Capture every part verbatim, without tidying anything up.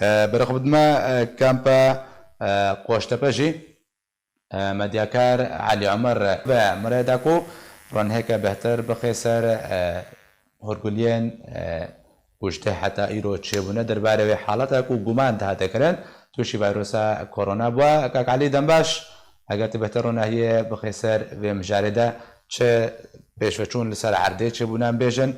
E, berê xwe bidime, e, kampa, e, Qoştepe jî, e, medyakar Elî Omer ve mirê da ku ronheke bêhtir bixê ser, e, hûrguliyên, e, ku ji deh heta îro çêbûne derbarê wê haleta ku guman dihate kirin tûşî vayrosa korona bûye. Kak Elî, dem baş. Eger tu bêhtir ronahiyê bixê ser vê mijarê de, çi pêşveçûn li ser erdê çêbûnan bêjin,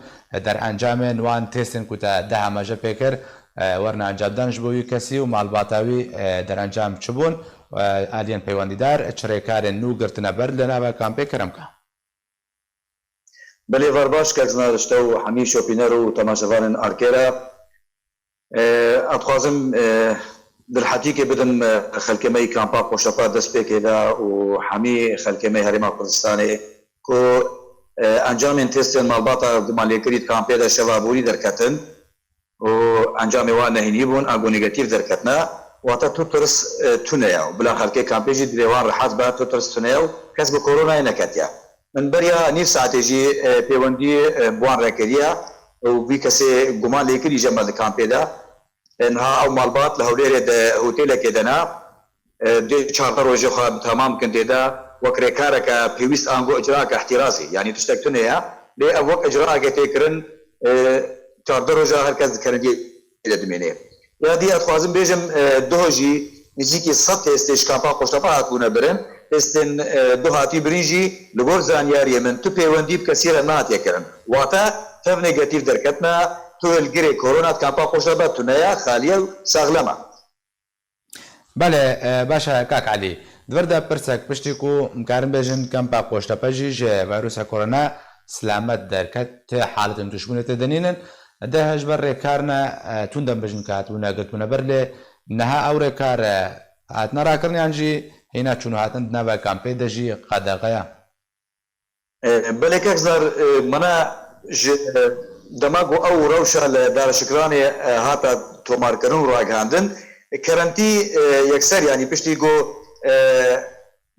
derencamên wan testên ku te deha me ji pê kir, e, werine encamdan ji bo wî kesî û malbata wî, e, derencam çi bûn? E, aliyên peywendîdar çi rêkarên nû girtine ber li nava kampê? Kerem ka. Belê, verbaş kek Zinar, ji te û hemî şopîner û temaşevanên Arkêra. E, ez dixwazim, e, dilhetîkê bidim, e, xelkê me yî kampa Qoştepa dest pê kê de û hemî xelkê me yî Herêma Kurdistanê ku, e, encamên testên malbata gumanlêkirî di kampê de şeva borî derketin û encamê wan nehênî bûn, ango negatîf derketine, wate tu tirs, e, tune ye û bila xelkê kampê jî dilê wan rehet be, tu tirs tune ye û kes bi koronayê neketiye. Min beriya nîv saetê jî, e, pêwendî, e, bi wan re kiriye û vî kesê guman lê kirî ji me di kampê de. E, niha ew malbat li Hewlêrê di hotêlekê de ne. E, dê çardeh rojê xwe bi temam bikin tê de wek rêkareke pêwîst ango icraeke îhtîrazî, yanî tiştek tune ye. Lê ev wek icraeke tê kirin, e, çardeh roja her kes di kerindiyê de dimêne. Ya dî ez dixwazim bêjim, e, doh jî nêzîkî sed testê ji kampa Qoştepa hatibûne birin. Testên, e, doh hatî birin jî li gor zanyariyê min tu pêwendî bi kesî re nehatiye kirin. Wate tev negatîf derketine, tu hilgirê korona di kampa Qoştepa tune ye, xaliye û saxlem e. Belê, e, baş e, kak Elî. Di vir de pirsek, piştî ku em karin bêjin kampa Qoştepe jî ji vayrusa korona silamet derket, ti haletên duşmînê tê de nînin, deh ji ber rêkarine, e, tûnde em bêjin ke hatibûne girtbûne ber, lê niha ew rêkar, e, hatine rakirin yan jî hîna çûn û hatin di nava kampê de jî qedexe ye? E, belê kek Zar, e, mana ji, e, dema ku ew rewşa li Dara Şikranê, e, hate tomarkirin û ragihandin, e, kerentî, e, yekser, yanî piştî ku, e,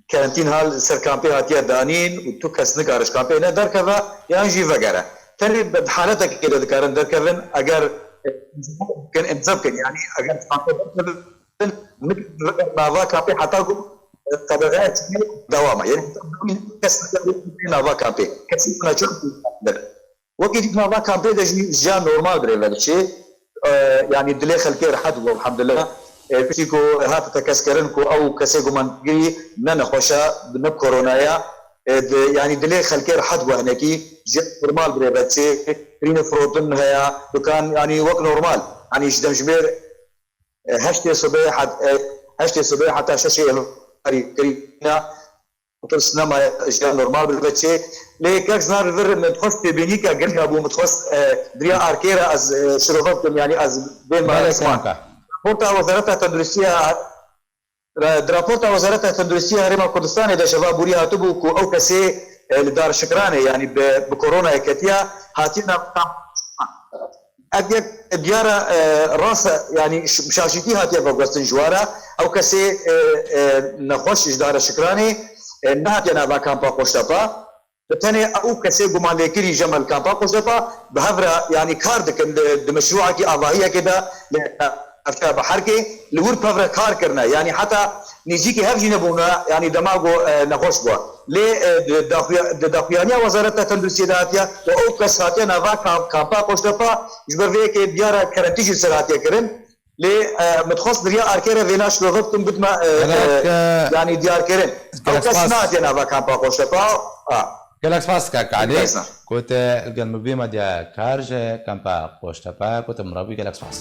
kerentîn hal ser kampê hatiye danîn û tu kes nikare ji kampê ne derkeve yan jî vegere. Tenê bi haletekê de dikarin derkevin, eger, e, bikin, imza bikin, yanî eger ji kampê derkevin, nava kampê heta ku qedexeya çûnê dewam e. Yanî heta ku kes nava kampê. Kesî neçar. Wekî dî nava kampê de jî jiyan normal bi rê ve diçê. E, yanî dilê xelkê rehet bû, elhamdulillah. E, piştî ku hate tekez kirin ku ew kesê gumankirî ne nexweş e, ne korona ye. E, di, yanî dilê xelkê rehet bû hinekî. Jiyan normal bi rê ve diçê. Kirînê firotin heye, dukan, yanî wek normal. Yanî ji demjimêr heştê sibê het-, e, heştê sibê heta şeşê êvarî kirîna, tirs nemaye, jiyan normal bi ve çê. Lê kek Zinar, li vir min dixwest pêbînîke girîng hebû, min dixwest, e, di riya Arkêra ez, e, şirove bikim, yanî ez bêm Belê, Osman. Raporta Wezareta Tenduristiya, ra-, di raporta Wezareta Tenduristiya Herêma Kurdistanê de şeva borî hatibû ku ew kesê, e, li Darşikranê, yanî bi, bi koronayê ketiya, hatiye nav Ev yek diyar e, rast e, yanî ş-, şaşîtî hatiye veguhestin ji we re. Ew kesê, e, e, nexweş ji Dara Şikranê, e, nehatiye nava kampa Qoştepa. Bi tenê ew kesê gumanlêkirî ji me li kampa Qoştepa bi hev re, yanî kar dikin di, di meşrûekî avahiyekê de li navçeya Biherkê. Li wir bi hev re kar kirine. Yanî heta nêzîkî hev jî nebûne, yanî dema ku, e, nexweş bû. Lê, e, di daxuya-, di daxuyaniya Wezareta Tenduristiyê de hatiye û ew kes hatiye nava kam-, kampa Qoştepa, ji ber vê yekê diyara kerentî jî ser hatiye kirin. Lê, e, min dixwest bi riya Arkêra vêna şirove bikim, bidime, e, Gelek, e, e, yanî diyarkirin. Ew gelek kes spas. Nehatiye nava kampa Qoştepa. A. Gelek spas kak Elî. Gelek spas. Ku te li gel min bî, medyakar ji kampa Qoştepa, ku te min re bû, gelek spas.